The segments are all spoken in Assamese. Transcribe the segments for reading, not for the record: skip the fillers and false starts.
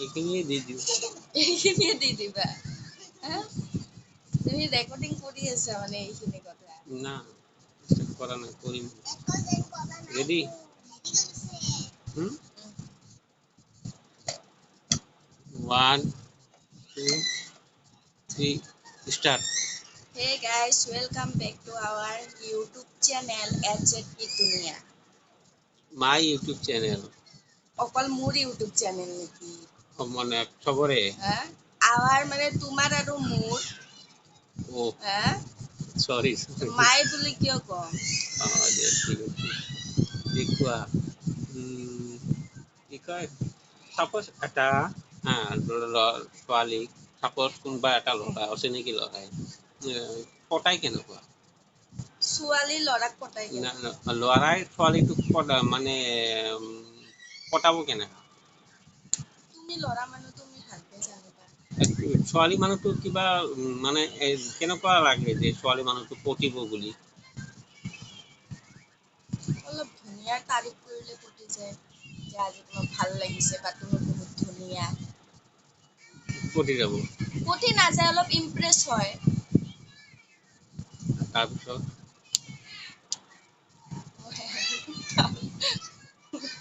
এইখিনিয়ে দি দিওঁ। এইখিনিয়ে দি দিবা। হা, তুমি ৰেকৰ্ডিং কৰি আছা মানে এইখিনি কথা? না, কৰা নাই, কৰিম। Ready? 1 2 3 start. Hey guys, welcome back to our YouTube channel HZP Dunia. My YouTube channel. অকল মোৰ ইউটিউব চেনেল নেকি? মানে চবৰে। হা, আৱাৰ মানে তোমাৰ আৰু মোৰ। ও হা, সৰি। মাই বুলি কিয় কম? অ, দে, ঠিক আছে। দেখুৱা, কি কয়, চাপ'জ এটা ছোৱালীক চাপ'জ কোনোবা এটা ল'ৰা, অচিনাকি ল'ৰাই পটাই কেনেকুৱা? ছোৱালী ল'ৰাক পটাই? ল'ৰাই ছোৱালীটোক মানে পটাব কেনেকুৱা? তুমি ল'ৰা মানুহ, তুমি ভালকে জানিবা। ছোৱালী মানুহটো কিবা মানে কেনেকুৱা লাগে যে ছোৱালী মানুহটো পটিব বুলি? অলপ ধুনীয়া তাৰিফ কৰিলে পটি যায়, যে আজি তোমাক ভাল লাগিছে বা তুমি বহুত ধুনীয়া। পটি যাব? পটি নাযায়, অলপ ইমপ্ৰেছ হয়। তাৰপিছত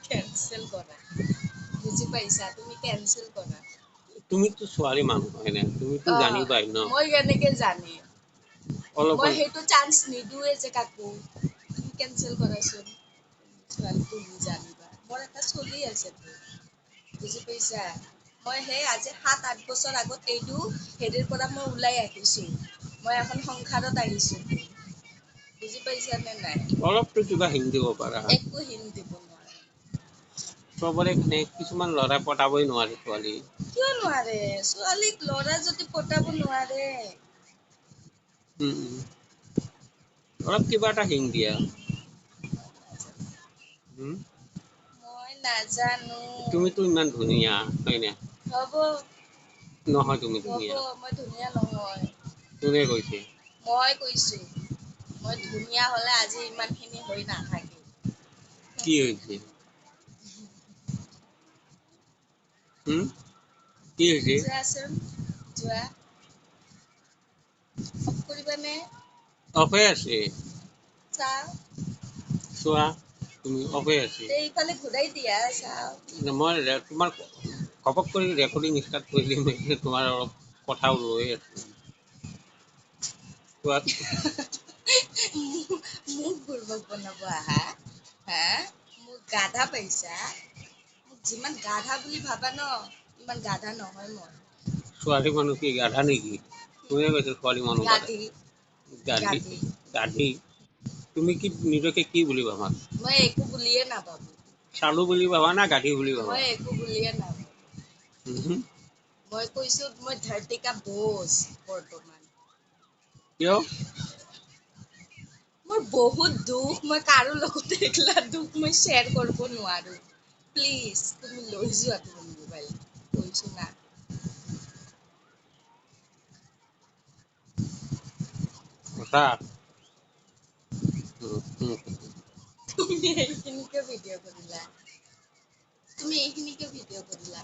কেনচেল কৰা, বুজি পাইছা? তুমি কেনচেল কৰা। তুমিতো ছোৱালী মানুহ হয় নাই? তুমিতো জানিবাই ন। মই কেনেকে জানিম? অলপ মই সেইটো চান্স নিদিওঁৱে যে কাকো। তুমি কেনচেল কৰাচোন, ছোৱালী তুমি জানিবা। মোৰ এটা চলি আছে, বুজি পাইছা? মই সেই আজি 7-8 বছৰ আগত এইটো হেৰিৰ পৰা মই ওলাই আহিছো। মই এখন সংসাৰত আহিছো, বুজি পাইছা নে নাই? অলপতো কিবা হিন দিব পাৰা। একো হিন দিব নোৱাৰে। চবৰে মানে কিছুমান ল'ৰাই পটাবই নোৱাৰে ছোৱালী। কিয় নোৱাৰে? ছোৱালীক ল'ৰা যদি পটাব নোৱাৰে। অলপ কিবা এটা হিং দিয়া। মই নাজানো। তুমিতো ইমান ধুনীয়া হয় না? হ'ব। নহয়, তুমি হ'ব। ধুনীয়া। মই ধুনীয়া নহয়। কোনে কৈছে? মই কৈছো। মই ধুনীয়া হ'লে আজি ইমানখিনি হৈ নাথাকে। কি হৈছে? কি হৈছে? যোৱাচোন যোৱা, অফ কৰিবানে? অফে আছে। চাওঁ। চোৱা তুমি, অফে আছে। এইফালে ঘূৰাই দিয়া, চাওঁ। মই তোমাৰ ঘপক কৰি ৰেকৰ্ডিং ষ্টাৰ্ট কৰি দিম, তোমাৰ অলপ কথাও ৰৈ আছে। চোৱা। মোক বুৰ্বক বনাব আহা? হা, মোক গাধা পাইছা? মোক যিমান গাধা বুলি ভাবা ন, ইমান গাধা নহয় মই। ছোৱালী মানুহ কি গাধা নেকি? কোনে কৈছে ছোৱালী মানুহ গাধা? গাধী। গাধী। গাধী। গাধী। তুমি কি নিজকে কি বুলি ভাবা? মই একো বুলিয়ে নাভাবো। চালু বুলি ভাবা না গাধী বুলি ভাবা? মই একো বুলিয়ে নাভাবো। মই কৈছো, মই ধৰতিকা বোজ বৰ্তমান। কিয়? মোৰ বহুত দুখ, মই কাৰো লগত এইগিলা দুখ মই শ্বেয়াৰ কৰিব নোৱাৰো। প্লিজ তুমি লৈ যোৱা তোমাৰ মোবাইল, কৈছো না। সঁচা? তুমি এইখিনিকে ভিডিঅ' কৰিলা? তুমি এইখিনিকে ভিডিঅ' কৰিলা?